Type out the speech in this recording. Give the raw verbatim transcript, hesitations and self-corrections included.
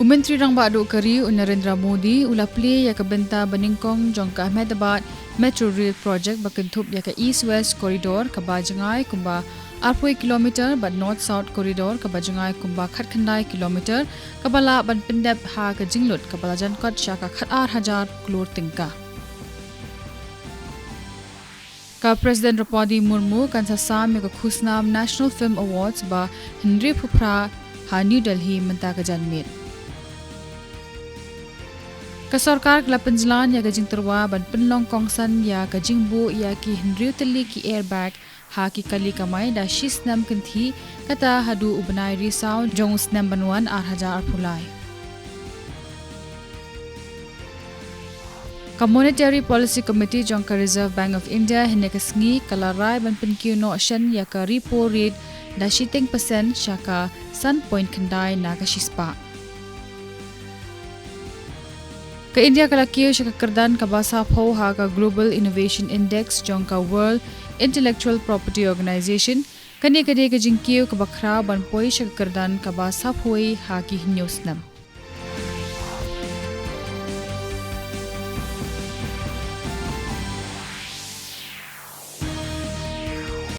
U Myntri Rangbah Duh ka ri u Narendra Modi u la plie ïa ka bynta banyngkong jong ka Ahmedabad Metro Rail Project ba kynthup ïa ka East West Corridor kaba jngai kumba arphew kilometer bad North South Corridor kaba jngai kumba khatkhyndai kilometer, kaba lah ban pyndep ha ka jinglut kaba la jan kot sha ka khatar hajar klur tyngka. Ka President Droupadi Murmu kan sa sam ïa ka khusnam National Film Awards ba hynriewphew phra ha New Delhi mynta ka janmiet. Ka sorkar ka la pynjlan ïa ka jingtyrwa ban pynlong kongsan ïa ka jingbuh ïa ki hynriew tylli ki airbag ha ki kali kamai da shi snem kynthih, kata haduh u bnai Risaw jong u snem ban wan ar hajar arphew lai. Ka Monetary Policy Committee jong ka Reserve Bank of India hynne ka sngi ka la rai ban pynkiew noh shen ïa ka repo rate da shiteng percent sha ka san point khyndai na ka shispah. Ka India ka la kiew sha ka kyrdan kaba saphew ha ka Global Innovation Index jong ka World Intellectual Property Organization. Kane ka dei ka jingkiew kaba khraw ban poi sha ka kyrdan kaba saphew ha ki hynñiew snem.